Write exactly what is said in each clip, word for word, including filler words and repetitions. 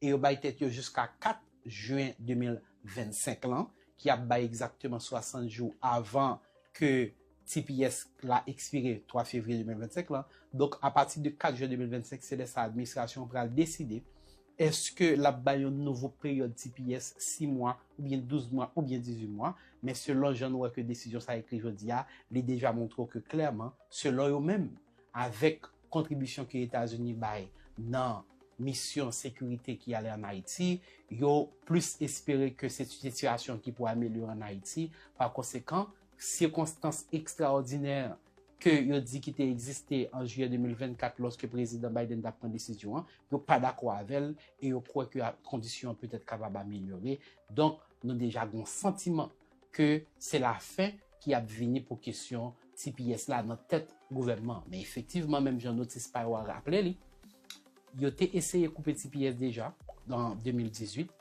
e yo bay tèt yo jiska kat jen de mil vennsenk lan, ki ap bay egzakteman swasant jou avan ke T P S la ekspire twa fevriye de mil vennsenk lan. Donk, apati de kat jen de mil vennsenk, se lè sa administrasyon an pral deside èske l ap bay yon nouvo peryòd T P S sis mwa, oubyen douz mwa, oubyen dizuit mwa. Men selon jan nou wè ke desizyon sa ekri jodi a, li deja montre w ke klèman, selon yo menm, avèk kontribisyon ke Etazini bay nan misyon sekirite ki ale ann Ayiti, yo plis espere ke se sitiyasyon ki pou amelyore ann Ayiti. Pa konsekan, sikonstans ekstraòdinè ke yo di ki te egziste an jiyè de mil vennkat lòske Prezidan Biden t ap pran desizyon an, yo pa dakò avè l e yo kwè ke a- kondisyon an petèt kapab amelyore. Donk, nou deja gen yon santiman ke se lafen ki ap vini pou kesyon T P S la nan tèt gouvènman an. Men efektivman, menm jan notis pa yo a raple li, yo te eseye koupe T P S deja an de mil dizuit.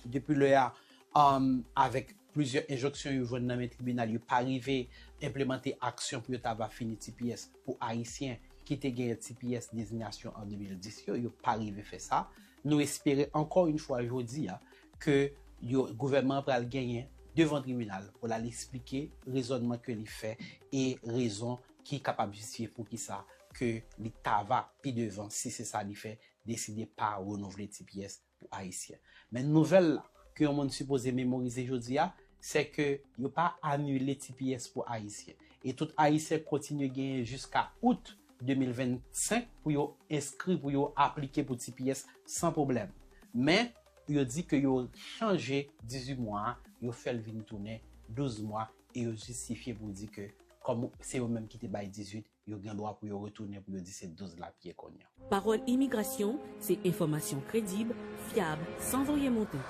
Depi lè a, um, avèk plizyè enjonksyon yo jwenn nan men tribinal, yo pa rive enplemante aksyon pou yo ta va fini T P S pou Ayisyen ki te genyen T P S dezinyasyon an de mil dis yo, yo pa rive fè sa. Nou espere ankò yon fwa jodi a ke yo, gouvènman an pral genyen devan tribinal pou l al eksplike rezònman ke li fè e rezon ki kapab jistifye poukisa ke li ta va pi devan, si se sa li fè, deside pa renouvle T P S pou Ayisyen. Men nouvèl la ke yon moun sipoze memorize jodi a, se ke yo pa anile T P S pou Ayisyen. E tout Ayisyen kontinye genyen jiska out de mil vennsenk pou yo enskri, pou yo aplike pou T P S san pwoblèm. Men, yo di ke yo chanje dizuit mwa a, yo fè l vin tounen douz mwa, e yo jistifye pou di ke, kòm se yo menm ki te bay dizuit, yo gen dwa pou yo retounen pou yo di se douz l ap ye kounye a. Pawòl Imigrasyon, se enfòmasyon kredib, fyab, san voye monte.